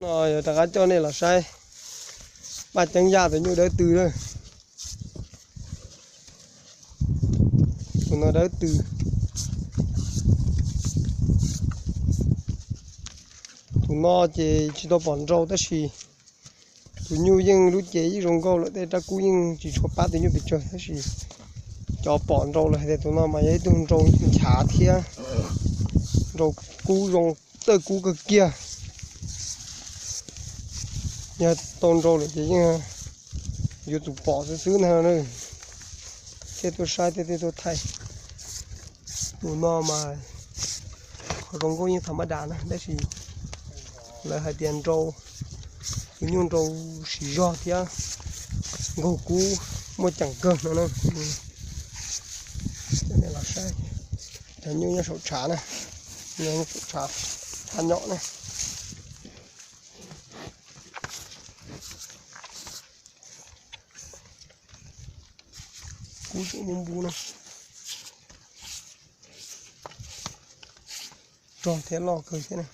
No yog rov qab coj nej los saib Paj Ceeb Yaj tus nyuj dawb tw na. Tus no dawb tw. Tus no ces tsis tau pom nrau tab sis tus nyuj yeej lub cev yeej zoo nkauj lawm, tej rab kub yeej tsis tshua pab tus nyuj pes tsawg tab sis cov pom nrau lawm hais tias tus no mas yog ib tug nrau nchav thiab nrau kub zoo, txawj kub kawg kiag. Yog tau nrau lawm ces yeej yuav tsum pom xwb xwb ntag. Thiaj tuaj saib thiab thiaj tuaj thaij. Tus no mas qhov zoo nkauj yeej tham mab das na tab sis lawv hais tias nrau, tus nyuj nrau siv zog thiab nkaug kub muaj ceem kawg no na. Cov nyuj nyob saum tshav na, nyob saum tshav, tshav nyom na. Kub tseem npub npub na. Rog thiab loj kawg thiab na.